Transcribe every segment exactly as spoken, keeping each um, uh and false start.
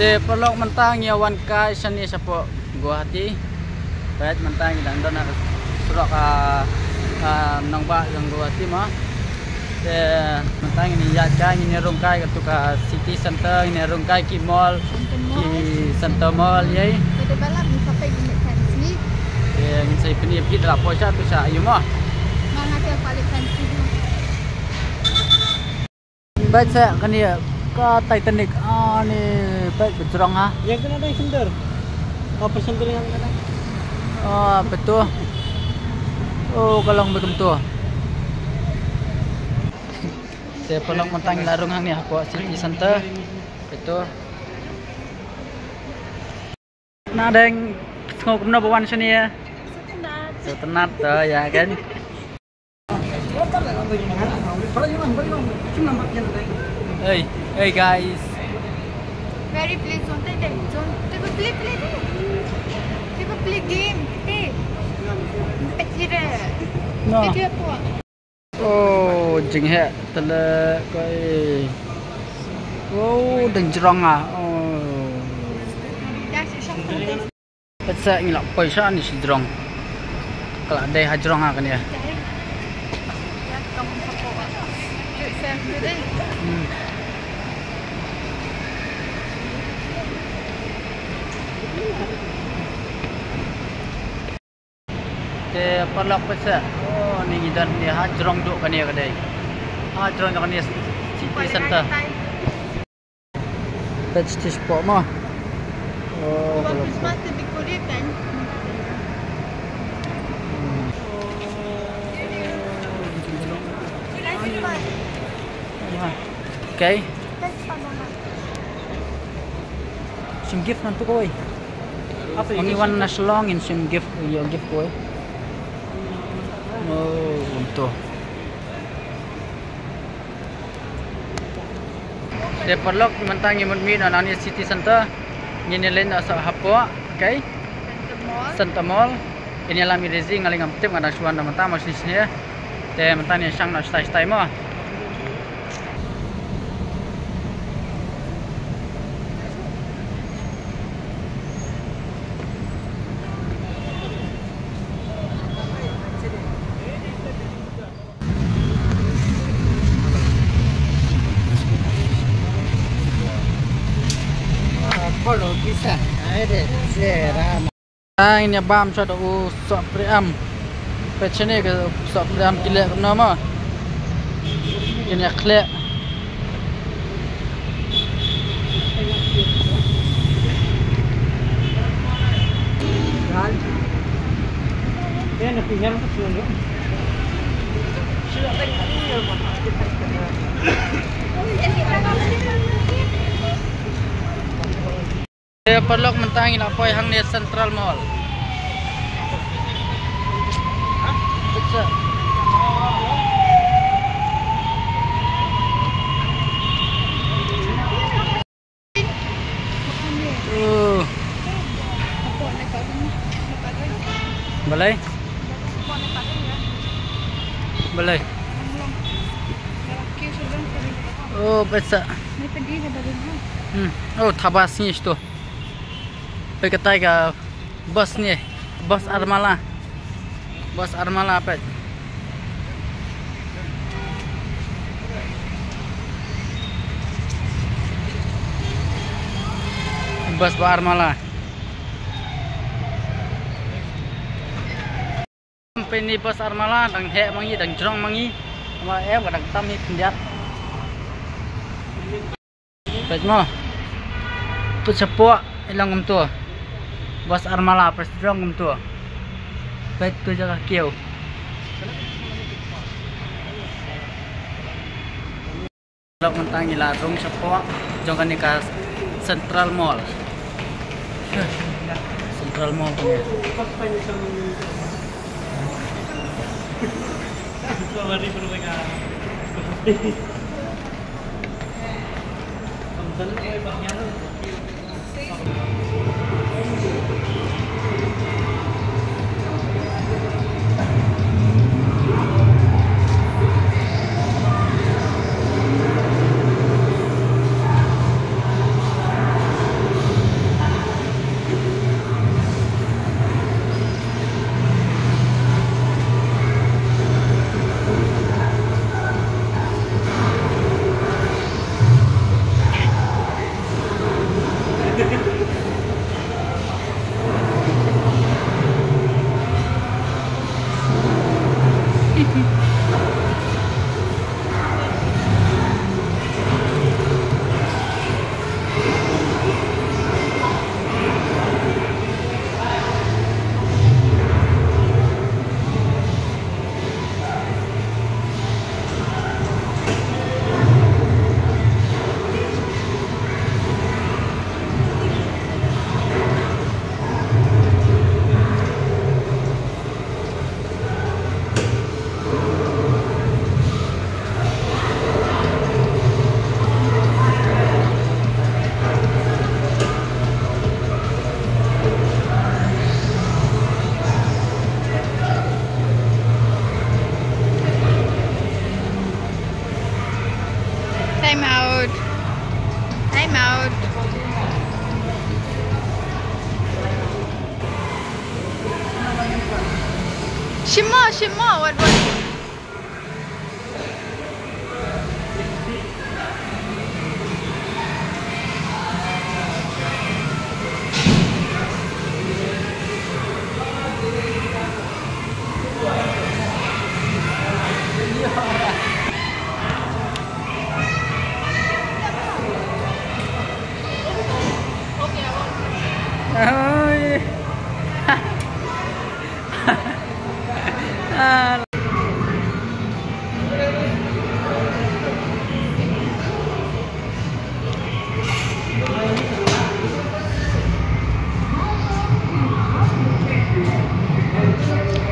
Te paralok, mynta ngi ïa wan kai shane shapoh Guwahati. Peit, mynta ngi dang don ha surok, ah, ah, nongbah jong Guwahati mo. Te mynta ngin ïa kai, ngin ïa rung kai katto ka city center, ngin ïa rung kai ki mall, Center Mall. Ki Center Mall, ïa. Te dei ba lah ngin sa peit ngin ïa fancy. Te ngin sa ïa pynïap kit la poi sha tu sha ïa mo. Nga nga te paling fancy mo. Peit sa kane ka Titanic. Ah, ni peit ba jrong ha. Ïa kane dei sender. Oh, pa sender ïa kane. Oh, betul. Oh, ka long ba kumto. Te paralok, mynta ngi la rung hangne hapoh city center. Betul. Na dang sngew kumno ba wan shane? Sngewtynnat. Sngewtynnat to, ïa kan. Hey, hey guys. Very please, don't take them. Don't take a play, play, play. Take a play game. Take. Take it. No. Take it. Oh, jingheh tele koi. Oh, dang jrong ah. Oh. Peit sa ngi la poi sha ni shi jrong. Ka la dei ha jrong ha kane. Hmm. Te paralok peit sa. Oh, ni ngi don ni ha jrong duh kane ka dei. Ha jrong duh kane city center. Peit sa spot mo. Oh, paralok. Christmas te decorate kan. Hmm. Okay. Shim gift ngan tu kawei. Only one na Shillong in shim gift, your gift kawei. Oh, kumto. Te paralok, mynta ngi mut mih na nani city center. Ngin ïa leit na sa hapoh, okay? Center Mall. Center Mall. Ngin ïalam ïa Daisy, nga lei ngam tip, nga dang shu wan da mynta mo shane shane. Te mynta ngin ïa shang noh shatai shatai mo. Ai, ngin ïa bam sha da u Sohpriam. Peit shane ka Sohpriam ki leh kumno mo. Ngin ïa khleh. Eh, paralok, mynta ngi la poi hangne Central Mall. Oh. Balei? Balei? Oh, peit sa. Hmm. Oh, thaba sngi to. Peit katai ka bus ne. Bus Armala. Bus Armala peit. Bus ba Armala. Peit ni bus Armala dang heh ma ngi, dang jrong ma ngi. Ma eh ba dang tam hi khyndiat. Peit mo. Peit shapoh i long kumto. Bus Armala peit jrong kumto. Peit tu jaka kiew. Lok mynta ngi la rung shapoh jong kane ka Central Mall. Central Mall kane. I'm out. I'm out. Shimo, shimo, what, what? Oi. Ah.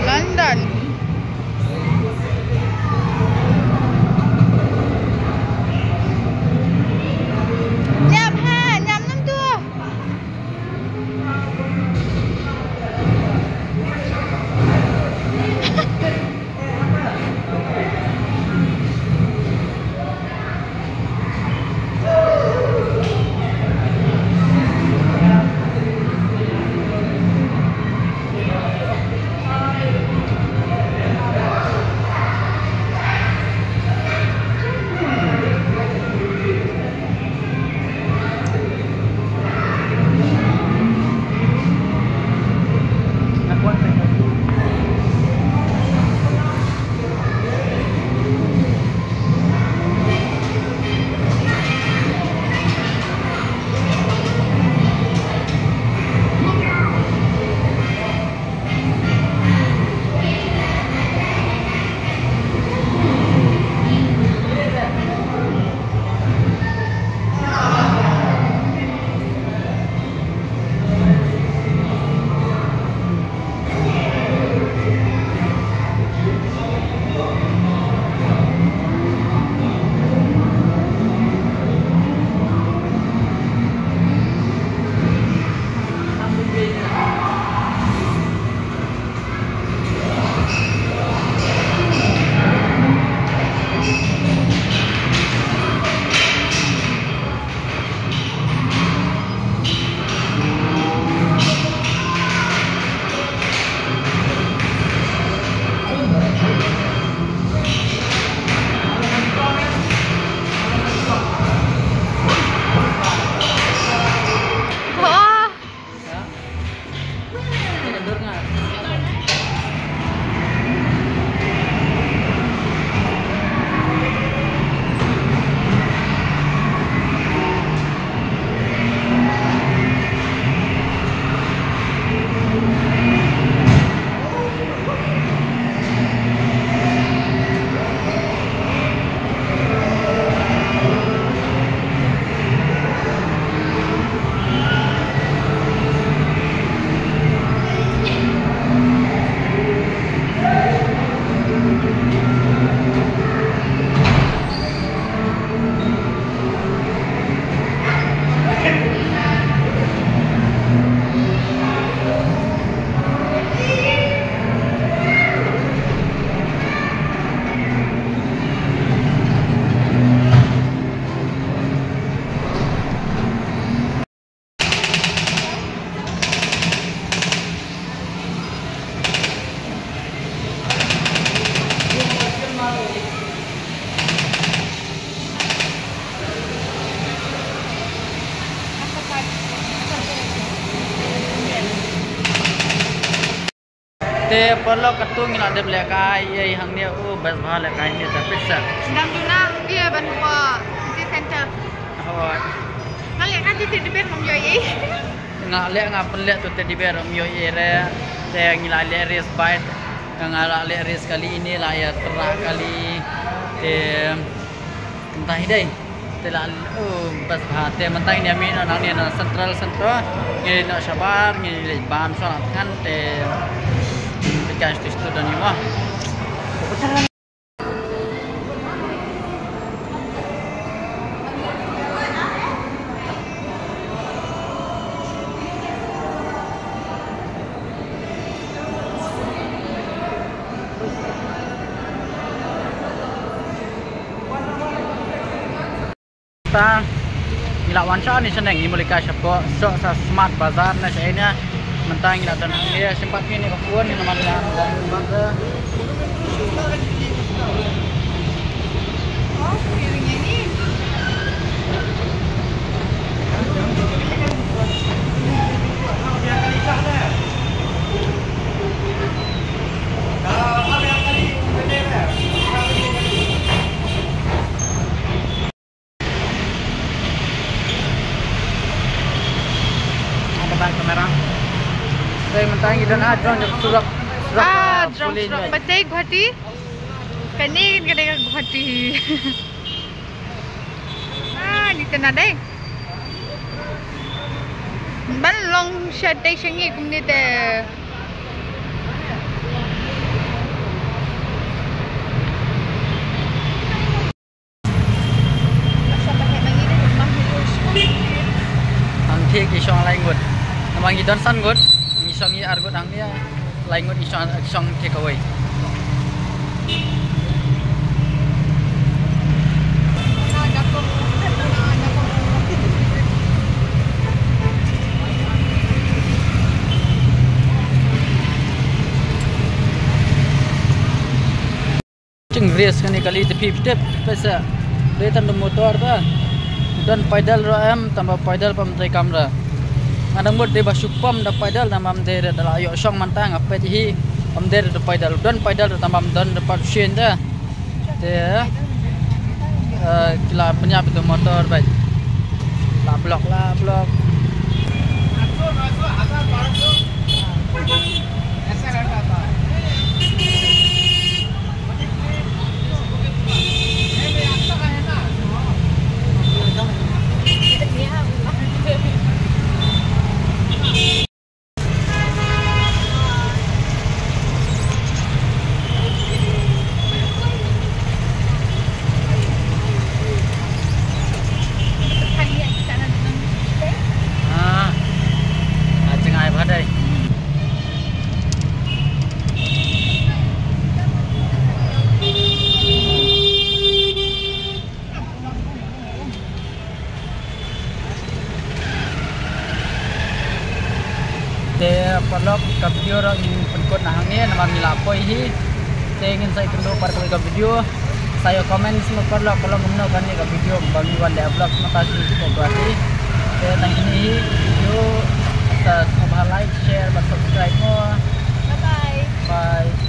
London. Ñiam ha, ñiam nang tu. Te paralok, katto ngi la dep lehkai ei hangne, u best bha lehkai ne ta pisa. Dang duna ngi ban hapoh city center. Hooid. Nga leh ka city de ber ngam ïohi ei. Nga leh, nga pynleh tu teddy bear, ym ïohi ei re. Te ngi la leh race bike, nga la leh race kali, ine la ïa trah kali. Te kumta hi dei. Te la, oh, best bha. Te mynta ngin ïa mih noh nangne na Central Center. Ngin ïa noh shabar, ngin ïa leit bam shuwa la thngan te. Te guys, te stu don ïa ma. Ta ngi la wan sha ni shaneng ngi mulika shapoh sha Smart Bazaar na sha ina. Mynta ngi la don hangne, sympat ngi ni ka phone ngi namar la. Ada bak kamera. Te mynta ngi don ha jrong jrong surok. Surok, ah, ah, jrong surok. Pateng Guwahati. Kane kane Guwahati. Ah, ni tena dei. Ban long shatei shangi kumne te. Ang thik i shong lai ngut. Namar ngi don san ngut. Ngi shong i ar ngut ang nia. Lai ngut i shong, i shong take away. Ching race kane kali te phi tip pesa. Dei tang da motor ta. Don paidal ruh em, tang ba paidal pam te kamra. Nga dang mut dei ba shu pam da paidal tang ba ym dei da la ïoh shong mynta nga peit hi. Ym dei da paidal, don paidal ruh tang ba ym don da pat shin da. Te, eh, ki la pynïap ïa utu u motor bike. La block, la block. Ah, ah, jngai bha dei. Te paralok, ka video ruh ngin pynkut na hangne namar ngi la poi hi. Te ngin sa ïakynduh pat kawei ka video. Sa ïoh comment sngewbha paralok, ka long kumno kane ka video ba ngi wan leh vlog mynta sha Guwahati. Te tang kine hi video, sa sngewbha like, share bad subscribe mo. Bye bye. Bye.